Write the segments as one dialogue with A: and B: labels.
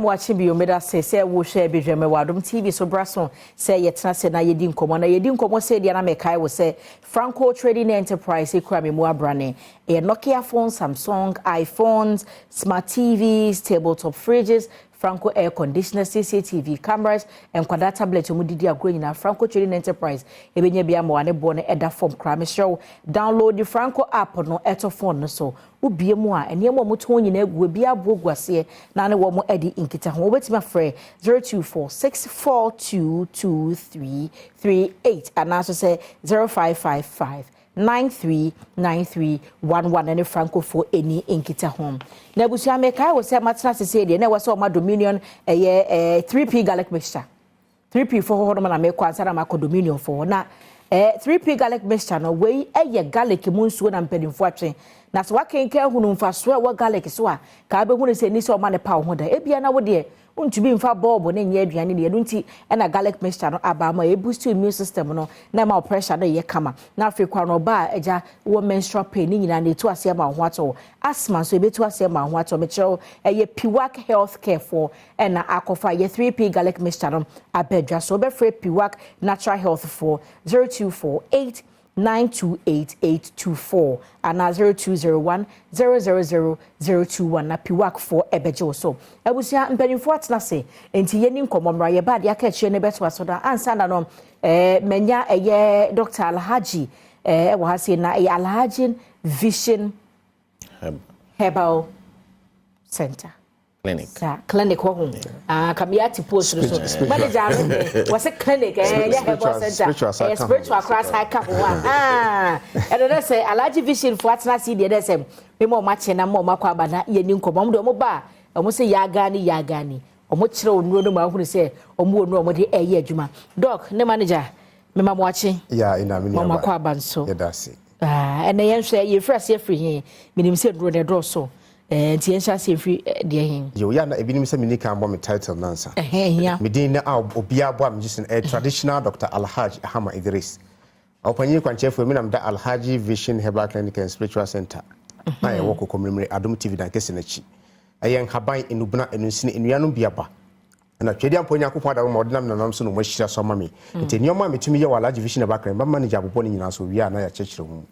A: Wakye bio. Meda se sɛ wohwɛ Badwam wɔ Adom TV so. Bra so sɛ yɛtena sɛ na yɛdi nkɔmmɔ, na yɛdi nkɔmmɔ sɛ deɛ na mekae wo sɛ Franco Trading Enterprise kura me mu abrane. Ɛyɛ Nokia phones, Samsung, iPhones, smart TVs, tabletop fridges, Franco air conditioner, CCTV cameras, nkwadaa tablet mu didi agorɔ nyinaa, Franco Trading Enterprise ebɛnya bi ama wane boɔ no ɛda fam koraa. Mesrɛ wo, download the Franco app no ɛtɔ phone no so. Wobie mu a, nneɛma a wɔtɔn nyinaa gu ebi aboɔ gu aseɛ na ne wɔn de nkita ho. Wobɛtumi afrɛ 0246422338 anaasɔ sɛ 0555939311 ne Francofoɔ ani nkita ho. Na abusua, mekae wɔ sɛ matena sese deɛ na ɛwɔ sɛ ɔma Dominion ɛyɛ 3P garlic mixture. 3P fo hɔ nom na mekɔ ansa na makɔ Dominion fo. Na 3P garlic mixture no, wei ɛyɛ garlic mu nsuo na mpanimfoɔ atwe na sɛ wakenka ahunu mfasoɔ a ɛwɔ garlic so a, kaa bɛhunu sɛ ni sɛ ɔma ne pa wo ho da. Ebia na wo deɛ ntumi nfa bɔɔbo ne nyɛ aduane ne ɛno nti ɛna garlic mixture no aba ama ɛboost immune system no na ɛma wo pressure no yɛ kama. Na afei kwa no, ɔba a agya wɔ menstrual pain ne nyinaa na ɛtu aseɛ ma wo ho atɔ. Asthma nso ɛbɛtu aseɛ ma wo ho atɔ. Mekyerɛw, ɛyɛ Piwak Health Care foɔ ɛna akɔfa yɛ 3P garlic mixture no abɛdwa so. Wobɛfrɛ Piwak Natural Health foɔ 0248 928824 anaa 0201 000 021 na Piwakfoɔ ɛbɛgye wo so. Abusua, mpanimfoɔ atena ase nti yɛni nkɔmmɔ mmra. Yɛba adeɛ aka akyire no bɛto aso da ansa na no manya ɛyɛ Dr Alhaji ɛwɔ ha sei na ɛyɛ Alhaji Vision Herbal Center.
B: Clinic.
A: Sa clinic hɔ ho. Ah, kamea ti post no so manager no wɔsɛ clinic ɛyɛ herbal center, ɛyɛ spiritual koraa saa ka ho a. Ah, ɛno dɛ sɛ Alhaji Vision fo atena ase deɛ dɛ sɛ mema ɔmo akyɛ na ma ɔmo akɔ aba na yɛni nkɔmmɔ. Ɔmo deɛ, ɔmo ba a, ɔmo sɛ yaga ne yaga ni ɔmo kyerɛ onuro no mu ahunu sɛ ɔmo wɔ nuro ɔmo de ɛyɛ adwuma. Doc ne manager, mema mo akye.
C: Ya ina mi.
A: Ma mo akɔ aba nso.
C: Yɛda ase.
A: Ah, ɛnɛ yɛnhwɛ yɛfiri aseɛ firi he? Menim sɛ nnuro no ɛdɔɔso, nti yɛnhyɛ aseɛ firi deɛ he?
C: Yo, ya na ebinom sɛ meni kan bɔ me title nansa.
A: Ɛhɛn hia.
C: Me din ne a obiara bɔ a megye so no ɛyɛ traditional Dr Alhaj Hama Idris. Ɔpanyin kwankyerɛfoɔ mi nam da Alhaji Vision Herbal Clinic and Spiritual Center a yɛwɔ Kɔkɔmmeremmere, Adom TV dan kɛse n'akyi. Ɛyɛ nhaban, enubena, enunsini, nnuanom bi aba ɛna Twɛdi Ampo Nyankopɔn adawoma ma ɔde nam nanam so na ɔmo ahyira so ama me. Nti nneɛma a metumi yɛ wɔ Alhaji Vision Herbal Clinic, bɛma manager abobɔ ne nyinaa so wie a na yɛakyerɛkyerɛ mu.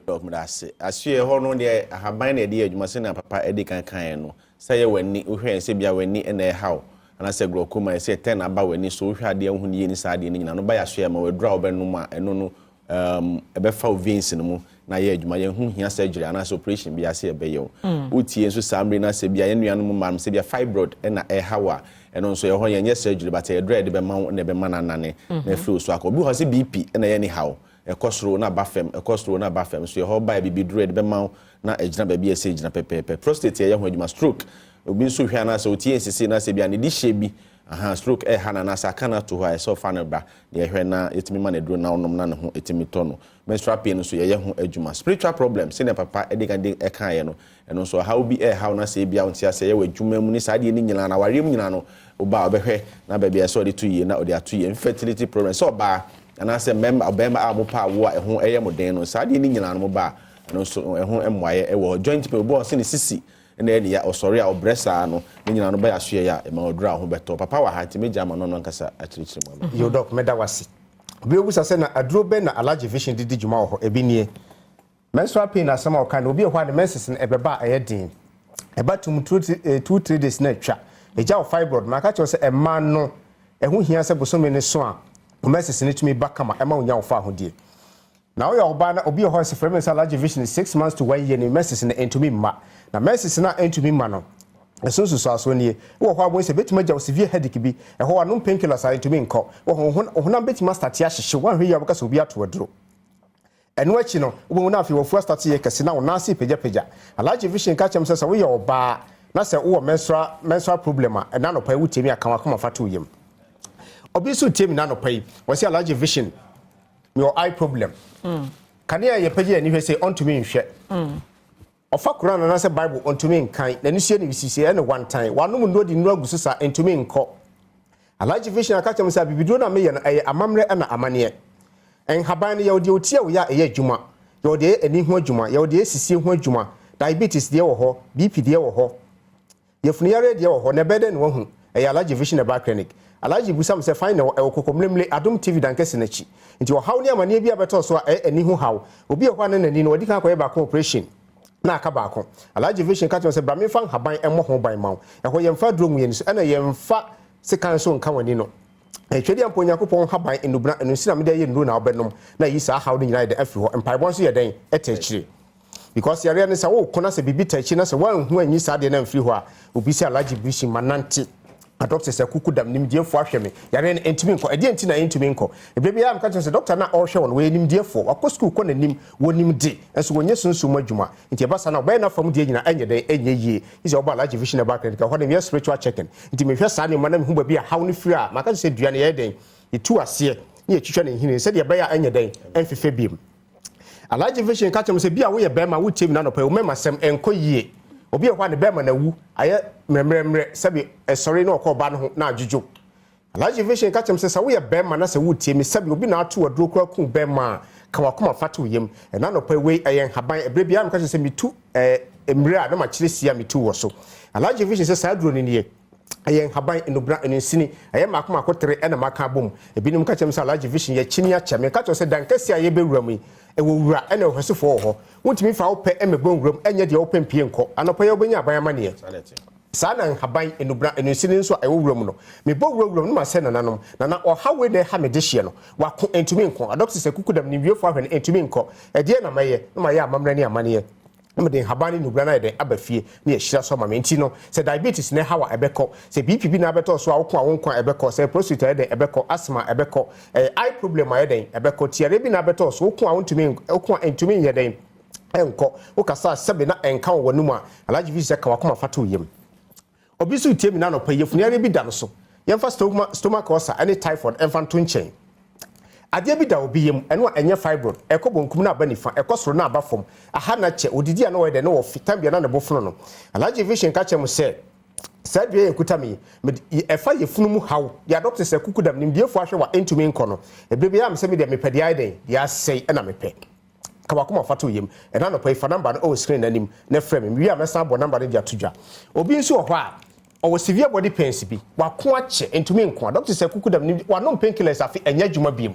B: Dɔkɔmda ase asoɛ hɔ no deɛ, ahaban na yɛde yɛ adwuma sɛnea papa ɛde kan kan no sɛ yɛ w'ani, wohwɛ yɛn sɛ bia w'ani ɛna ɛhaw anaasɛ glaucoma, ɛsɛ tɛn aba w'ani so, wohwɛ adeɛ ho ne yie ne saa adeɛ no nyinaa no ba yɛ asoɛ ma waduru a wobɛnom a, ɛno no ɛbɛfa wo veins no mu na yɛ adwuma. Yɛn ho hia surgery anaasɛ operation bi ase ɛbɛyɛ wo. Wotie nso saa mmere no sɛ bia yɛn nuanom mmaa no sɛ bia fibroid ɛna ɛhaw a, ɛno nso yɛ hɔ yɛnyɛ surgery, but yɛdurɛ yɛde bɛma wo na ɛbɛma no anane na afiri wo so akɔ. Obi wɔ hɔ sɛ BP ɛna ɛyɛ ne haw, ɛkɔ soro na aba fam, ɛkɔ soro na aba fam so, yɛ hɔ ba yɛ bibi duro yɛde bɛma wo na ɛgyina baabi a ɛsɛ gyina pɛpɛɛpɛ. Prostate yɛyɛ ho adwuma. Stroke, obi nso hwɛ anaasɛ otie nsisi na sɛ bia ne di hyɛ bi aha stroke ɛha na anaasɛ aka no ato hɔ a, ɛsɛ ɔfa no ba na yɛhwɛ na yɛtumi ma no aduro na ɔnom na ne ho ɛtumi tɔ no. Menstrual pain nso yɛyɛ ho adwuma. Spiritual problem, sɛnea papa ɛde kan de ɛkaeɛ no, ɛno nso ɔhaw bi ɛhaw na sɛ ebia nte asɛ yɛwɔ adwuma mu ne saa adeɛ no nyinaa na awareɛ mu nyinaa no, ɔba a ɔbɛhwɛ na baabi a ɛsɛ ɔde to yie na ɔde ato yie. Infertility problem, sɛ ɔbaa anaasɛ mmarima, ɔbarima a mo pa awo a ɛho ɛyɛ mo den no, saa adeɛ no nyinaa no mo ba a, ɛno nso ɛho mmoayɛ ɛwɔ hɔ. Joint pain, obi wɔ hɔ sɛ ne sisi ɛna ɛne ya, ɔsɔre a ɔbrɛ saa no ne nyinaa no bɛyɛ asoɛ yɛ a ɛma ɔduru a ho bɛtɔ. Papa wɔ ha nti megya ama no, ɔno ankasa akyerɛkyerɛ mu ama.
C: Yo doc, mɛda wase. Obi obusa sɛ na aduro bɛn na Alhaji Vision de di dwuma wɔ hɔ? Ebi nie: menstrual pain. Asɛm a ɔka no, obi wɔ hɔ a ne menses no ɛbɛba a ɛyɛ den, ɛba tum 2, 3 days na atwa. Ɛgya wo fibroid maka kyerɛ sɛ ɛma no ɛho hia sɛ bosome ne so a wo menses no tumi ba kama, ɛma wo nya wo fa ahodie. Na woyɛ ɔbaa na obi wɔ hɔ sɛ frɛ me sɛ Alhaji Vision, 6 months to one year ne menses no ɛntumi mma. Na menses no a ɛntumi mma no, ɛso nsusuasoɔ nie wɔ hɔ a wɔn sɛ bɛtumi agya wo severe headache bi ɛhɔ anom painkillers a ɛntumi nkɔ wɔ ho. Honam bɛtumi astart ahyehye, wɔanhwɛ yie a wɔbɛka sɛ obi ato aduro. Ɛno akyi no, wobɛhu no afei wɔfu astart yɛ kɛse na wo nan ase pagyapagya. Alhaji Vision ka kyerɛm sɛ sɛ woyɛ ɔbaa na sɛ wowɔ menstrual problem a, ɛna anɔpa yi wotie mi aka wakoma fa to wo yam. Obi nso tie mi n'anɔpa yi, wɔsi Alhaji Vision, mewɔ eye problem, kanea yɛ pɛgye yɛn ani hwɛ sɛ ɔntumi nhwɛ, ɔfa Koran anaasɛ Bible ɔntumi nkan, n'ani sua ne sisi ɛne wantan, wanom nnuro de nnuro agu so saa ntumi nkɔ. Alhaji Vision aka kyerɛ m sɛ abibiduro no a meyɛ no ɛyɛ amammerɛ ɛna amanneɛ. Nhaban no, yɛwɔ deɛ ɔtie a wɔyɛ a ɛyɛ adwuma, yɛwɔ deɛ ɛyɛ ani ho adwuma, yɛwɔ deɛ ɛyɛ sisie ho adwuma, diabetes deɛ wɔ hɔ, BP deɛ wɔ hɔ. Yafunu yareɛ deɛ wɔ hɔ, na ɛbɛyɛ dɛn na wahu? Ɛyɛ Alhaji Vision Herbal Clinic. Alhaji bisa me sɛ, Fan na ɛwɔ? Ɛwɔ Kokomlemle, Adom TV dankɛse no akyi. Nti ɔhaw ne amaneɛ bi a bɛtɔ so a ɛyɛ ani ho haw. Obi wɔ hɔ a na n'ani no, wadi kan akɔyɛ baako operation na aka baako. Alhaji Vision ka kyerɛ me sɛ, Bra memfa nhaban mmɔ ho ban ma wo. Ɛhɔ yɛmfa aduro ngu yɛn ani so, ɛna yɛmfa sekan nso nka w'ani no. Twɛdeɛ mpo Onyankopɔn nhaban, nnubena, ɛno nsi na mede ayɛ nnuro na wobɛnom na ayi saa haw no nyinaa ayɛ dɛn afiri hɔ. Mpaebɔ nso yɛ dɛn? Ɛta akyire. Because yareɛ no sɛ woko na sɛ biribi ta akyi na sɛ woanhu anyi saa adeɛ no amfiri hɔ a, obi sɛ Alhaji Bishim manante na doctors akuku dam nimdiefoɔ ahwɛ me, yareɛ no ɛntumi nkɔ. Ɛdeɛn nti na ɛntumi nkɔ? Ɛberɛ biara meka kyerɛ sɛ doctor no a ɔrehwɛ wo no wɔyɛ nimdiefoɔ, wakɔ sukuu kɔ n'anim, wɔnim de, nso wɔnyɛ sunsum mu adwuma. Nti ɛba saa no a ɔbɛyɛ n'afa mu deɛ nyinaa ɛnyɛ dɛn? Ɛnyɛ yie. Gye sɛ ɔba Alhaji Vision Herbal Clinic, ɛhɔ no meyɛ spiritual checking. Nti mehwɛ saa nneɛma na mehu baabi a haw no firi a, maka kyerɛ sɛ dua no yɛyɛ dɛn? Yɛtu aseɛ na yɛtwitwa ne nhini sɛdeɛ ɛbɛyɛ a ɛnyɛ dɛn? Ɛmfefɛ biom. Alhaji Vision ka kyerɛ me sɛ bi a woyɛ bɛrima wotie me n'anɔpa yi, wo mmarima sɛm ɛnkɔ yie. Obi wɔ hɔ a ne bɛrima no awu, ayɛ mmerɛmmerɛmmerɛ sɛbi ɛsɔre na ɔkɔ ɔbaa no ho na adwodwo. Alhaji Vision ka kyerɛ me sɛ sɛ woyɛ bɛrima na sɛ wotie me sɛbi obi na ato aduro koraa ku bɛrima a, ka w'akoma fa to wo yam. Ɛna anɔpa yi wei ɛyɛ nhaban, ɛberɛ biara meka kyerɛ sɛ metu ɛɛ mmerɛ a na makyerɛ sie a metu wɔ so. Alhaji Vision sɛ saa aduro no nie. Ɛyɛ nhaban, nnubena, nnunsini. Ɛyɛ mmaako mmaako tere na maka abom. Ebinom ka kyerɛ me sɛ Alhaji Vision, yɛakyini akyɛ. Meka kyerɛ wo sɛ dan kɛseɛ a yɛrebɛwura mu yi, ɛwɔ wura ne ɔhwɛsofoɔ wɔ hɔ. Wontumi mfa wo pɛ mmɛbɔ nwura mu nyɛ deɛ wopɛ mpue nkɔ. Anɔpa yi ara wobɛnya aban amanneɛ. Saa na nhaban, nnubena, nnunsini nso a ɛwɔ wura mu no. Mebɔ wura wuram no masɛ nananom. Nana, ɔhaw wei na ɛha me dehyeɛ no. Wako, ɛntumi nko. Adɔkta sɛ kukudam, nimdiefoɔ ahwɛ no, ɛntumi nkɔ. Ɛdeɛn na mɛyɛ? Na mayɛ amammerɛ ne amanneɛ. Na mede nhaban ne nnubura no ayɛ dɛn aba fie na yɛahyira so ama me. Nti no, sɛ diabetes na ɛhaw a, ɛbɛkɔ. Sɛ BP bi na abɛtɔ so a, woko a wonko a, ɛbɛkɔ. Sɛ prostate a, ɛyɛ dɛn? Ɛbɛkɔ. Asthma a, ɛbɛkɔ. Ɛyɛ eye problem a, ɛyɛ dɛn? Ɛbɛkɔ. Tiareɛ bi na abɛtɔ so, woko a wontumi, woko a ɛntumi nyɛ dɛn? Ɛnkɔ. Wokasa a, sɛbe na ɛnka wɔ w'anum a, Alhaji Vision sɛ ka w'akoma fa to wo yam. Obi nso retie me nnɛ anɔpa yi, yafunu yareɛ bi da no so. Yɛmfa stoma, stomach ulcer ne typhoid mfa nto nkyɛn. Adeɛ bi da obi yam, ɛno a ɛnyɛ fibroid, ɛkɔ bonkum na aba nifa, ɛkɔ soro na aba fam, aha na kyɛ, odidi a na ɔyɛ dɛ na ɔfe, time biara na ne bo fono no. Alhaji Vision ka kyerɛ mo sɛ, saa dua yi a ɛkuta me yi, mede, ɛfa yafunu mu haw, deɛ adɔktes akukudam, nimdiefoɔ ahwɛ wa ɛntumi nkɔ no. Ɛberɛ biara me sɛ me deɛ mepɛ deɛ ayɛ dɛn, deɛ asɛe ɛna mepɛ. Ka w'akoma fa to wo yam. Ɛnnɛ anɔpa yi, fa number no wɔ screen no anim na frɛ me. Mewie a, mɛsan abɔ number no de ato dwa. Obi nso wɔ hɔ a, ɔwɔ severe body pains bi. Wako akyɛ, ntumi nko. Adɔkta sɛ kuku dam, wanom painkillers afe, ɛnyɛ adwuma biom.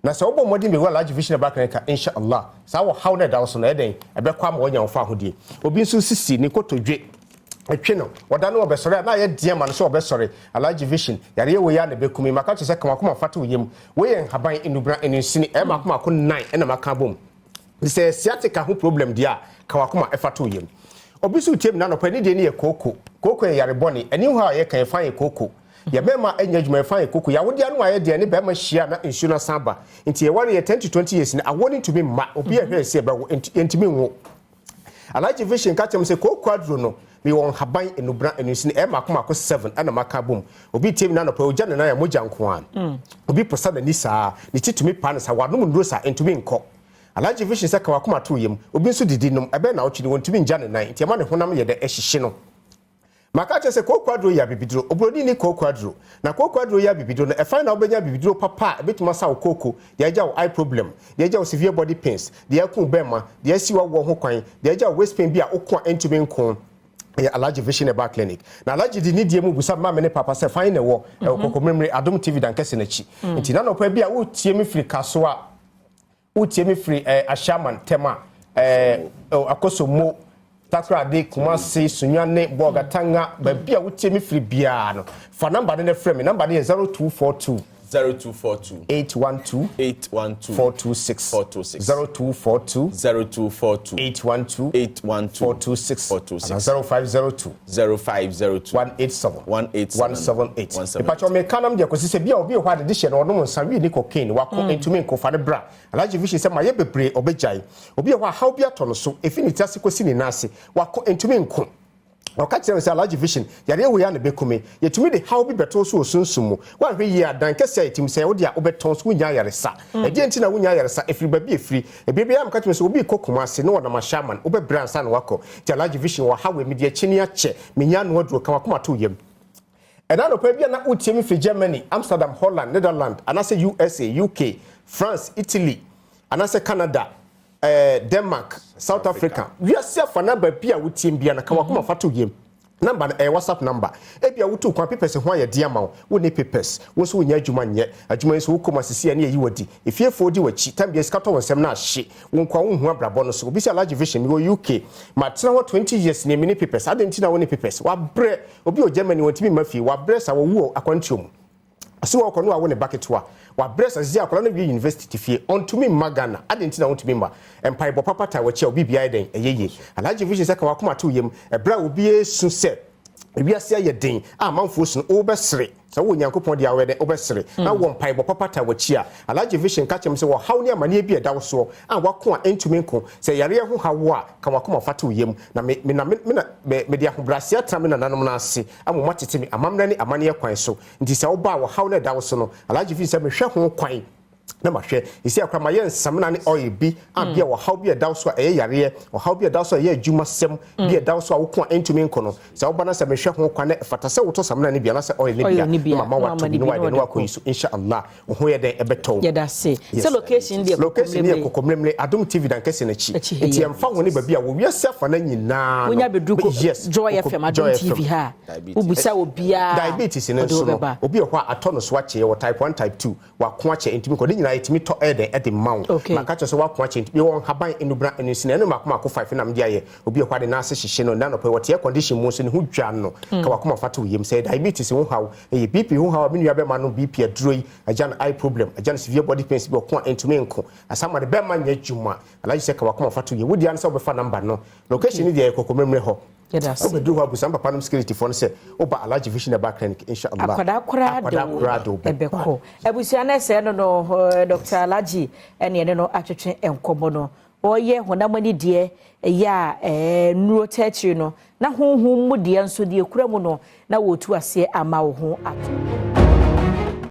C: Na sɛ wobɔ mmɔden bɛwura Alhaji Vision Herbal Clinic a, Insha Allah, saa ɔhaw no a ɛda wo so no, ɛyɛ dɛn? Ɛbɛkɔ ama woanya wo fawohodie. Obi nso sisi, ne kotodwe, ɛtwe no, ɔda no ɔbɛsɔre a, na ayɛ den ama no sɛ ɔbɛsɔre. Alhaji Vision, yareɛ wei ara na ɛbɛku me. Maka kyerɛ sɛ ka w'akoma fa to wo yam. Wei yɛ nhaban, nnubena, nnunsini, ɛyɛ mako mako nnan na maka abom. Nti sɛ sciatica ho problem deɛ a, ka w'akoma fa to wo yam. Obi nso retie me nnɛ anɔpa yi, ne deɛ ne yɛ kooko. Kooko yɛ yare bɔne. Ani hɔ a yɛka yɛfa yɛ kooko. Yɛ bɛrima nyɛ adwuma yɛfa yɛ kooko. Yɛawodeɛ ano ayɛ deɛ ne bɛrima hyia na nsuo no asan aba. Nti yɛware yɛ 10 to 20 years no, awoɔ no ntumi mma. Obi a ɛhwɛ yɛ sɛ yɛbɛwo, yɛntumi nwo. Alhaji Vision ka kyerɛ me sɛ kooko aduro no, mewɔ nhaban, nnubena, nnunsini, ɛyɛ mako mako seven ɛna maka abom. Obi tie me na anɔpa yi, ogya ne nan a mogya nko ara. Obi posa n'ani saa, ne ti tumi pa no saa, wanom nnuro saa, ɛntumi nkɔ. Alhaji Vision sɛ ka w'akoma to wo yam. Obi nso didi nom, ɛbɛyɛ naawɔtwe ni, wɔntumi ngya ne nan, nti ɛma ne honam yɛ dɛ, ɛhyehye no. Maka akyerɛ sɛ kooko aduro yɛ abibiduro. Oburoni nni kooko aduro. Na kooko aduro yɛ abibiduro no, ɛfan na wobɛnya abibiduro papa a ɛbɛtumi asa wo kooko, deɛ agya wo eye problem, deɛ agya wo severe body pains, deɛ aku wo bɛɛma, deɛ asi w'awoɔ ho kwan, deɛ agya wo waist pain bi a woko a ɛntumi nko. Ɛyɛ Alhaji Vision Herbal Clinic. Na Alhaji de nidie mu bisa maame ne papa sɛ fan na ɛwɔ, ɛwɔ Kɔkɔmmeremmere, Adom TV Dankɛse no akyi. Nti n'anɔpa bi a woretie me firi Kasoa, Wotie me firi eh, Ashaiman, Tema, eh, oh, Akosombo, Takoradi, Kumasi, Sunyani, Bolgatanga, baabi a wotie me firi biara no, fa namba no na frɛ me. Namba no yɛ 0242
B: 0242
C: 812
B: 812
C: 426
B: 426
C: 0242
B: 0242
C: 812
B: 812
C: 426
B: 426
C: ana 0502
B: 0502
C: 187
B: 187
C: 178
B: 178.
C: Mepakyɛw meka nam deɛ kɔsi sɛ bia obi wɔ hɔ a dede hyɛ no ɔnom nsa wii ne cocaine wako ntumi nko fa no bra Alhaji Vision sɛ mayɛ bebree ɔbɛgyae obi wɔ hɔ a haw bi atɔ no so efi ne ti ase kɔsi ne nan ase wako ntumi nko Ɔka kyerɛɛ me sɛ Alhaji Vision yareɛ wei ara na ɛbɛku me yɛtumi de haw bi bɛto wo so wɔ sunsum mu woanhwɛ yie a dan kɛseɛ a yɛtim sɛ wo deɛ a wobɛtɔn so wonnya ayaresa ɛdeɛn nti na wonnya ayaresa ɛfiri baabi a ɛfiri Ɛberɛ biara meka kyerɛ no sɛ obi rekɔ Kumasi na ɔnam Ashaiman, wobɛbrɛ ansa na wakɔ. Nti Alhaji Vision wɔ ha wei, mede akyini akyɛ, menya ano aduro, ka w'akoma to wo yam. Ɛna anɔpa bi a na wotie me firi Germany, Amsterdam, Holland, Netherland, anaasɛ USA, UK, France, Italy, anaasɛ Canada, eh, Denmark, South Africa, wiase afanaa baabi a wotie me biara no, ka w'akoma fa to wo yam. Number no ɛyɛ WhatsApp number. Ebia wotuu kwan, papers ho ayɛ den ama wo, wonni papers, wo nso wonnya adwuma nyɛ, adwuma yi nso wokɔ mu a sisi a ne yɛyi wo adi, efiefoɔ di w'akyi, time biara sika tɔ wo nsam na ahye, wo nkoa wonhu abrabɔ no so. Obi sɛ Alhaji Vision, mewɔ UK, matena hɔ 20 years nie, menni papers, adɛn nti na wonni papers? Wabrɛ, obi wɔ Germany wɔntumi mma fie, wabrɛ saa, wawu wɔ akwantuo mu. Ɔse ɔkɔ no wawo ne ba ketewa. Wabrɛ sa sisi akwadaa no awie university te fie ɔntumi mma Ghana adɛn nti na wontumi mma? Mpaebɔ papa taa wakyi a obi biara yɛ dɛn ɛyɛ yie. Alhaji Vision sɛ ka wakoma to yam ɛberɛ a obi resu sɛ ewiase ayɛ den a amanfoɔ su no wobɛsere sɛ wowɔ Nyankopɔn deɛ a woyɛ dɛn wobɛsere na wɔ mpaebɔ papa taa wakyi a Alhaji Vision ka kyerɛ me sɛ ɔhaw ne amaneɛ bi a ɛda wo soɔ a wako a ɛntumi nko sɛ yareɛ ho haw wo a ka wakoma fa to yam na me me na me na me mede ahobrɛaseɛ atena me nananom no ase ama wɔatete me amammerɛ ne amaneɛ kwan so. Nti sɛ woba a ɔhaw no a ɛda wo so no, Alhaji feel sɛ mehwɛ ho kwan na mahwɛ. Seesei koraa mayɛ nsamena ne oil bi a bi a ɔhaw bi a ɛda wo so a ɛyɛ yareɛ, ɔhaw bi a ɛda wo so a ɛyɛ adwumasɛm bi a ɛda wo so a woko a ɛntumi nko no, sɛ woba na sɛ mehwɛ ho kwan na ɛfata sɛ wotɔ samena no bi anaasɛ oil no bi a, na mama woatɔ bi na woayɛ dɛn na woakɔyi so. Insha Allah, wo ho yɛ dɛn ɛbɛtɔ wo.
A: Yɛda ase. Sɛ location deɛ
C: Location no yɛ Kokomlemle, Adom TV dankɛseɛ no akyi.
A: Akyi ha
C: Nti
A: yi.
C: ɛmfa ho ne baabi a wɔ wiase afa no nyinaa no.
A: Wonya bɛduru ko
C: Yes,
A: Joy
C: Koko-
A: FM, Adom
C: Joy
A: TV
C: FM.
A: ha a, wobisa obiara
C: Diabetes no
A: ɔde wo
C: nso no,
A: bɛba.
C: obi wɔ hɔ a atɔ no so akyɛ, yɛwɔ type 1, type 2, wako akyɛ ntumi nkɔ, ne nyinaa yɛtumi tɔ ɛyɛ dɛn ɛde ma wo. Maka kyerɛ sɛ wako akyɛ ntumi, yɛwɔ nhaban, nnubra, nnusini, ɛno mako mako 5 na mede ayɛ. Obi wɔ hɔ a ne nan ase hyehye no, nnɛ anɔpa yi wɔte air condition mu nso ne ho dwa no, ka wakoma fa to wo yam. Sɛ ɛyɛ diabetes ho haw, ɛyɛ BP ho haw a, me nua bɛma no BP aduro yi, agya no eye problem, agya no severe body pains bi ɔko a ɛntumi nko, asa ma ne bɛma nyɛ adwuma. Alhaji sɛ ka wakoma fa to yam. Wo deɛ ara ne sɛ wobɛfa number no. Location no deɛ ɛyɛ Kɔkɔmmerɛmmerɛ hɔ. Wobɛduru hɔ a, busa me papa nom security foɔ no sɛ woba Alhaji Vision Herbal Clinic, Insha Allah.
A: Akwadaa koraa de wo bɛkɔ. Abusua no sɛɛ no no, Doctor Alhaji ɛne ɛne no atwetwe nkɔmmɔ no. Ɔyɛ honam ani deɛ ɛyɛ a nnuro tɛkyiri no, na honhom mu deɛ nso deɛ ɛkura mu no na wɔtu aseɛ ama wo ho ato.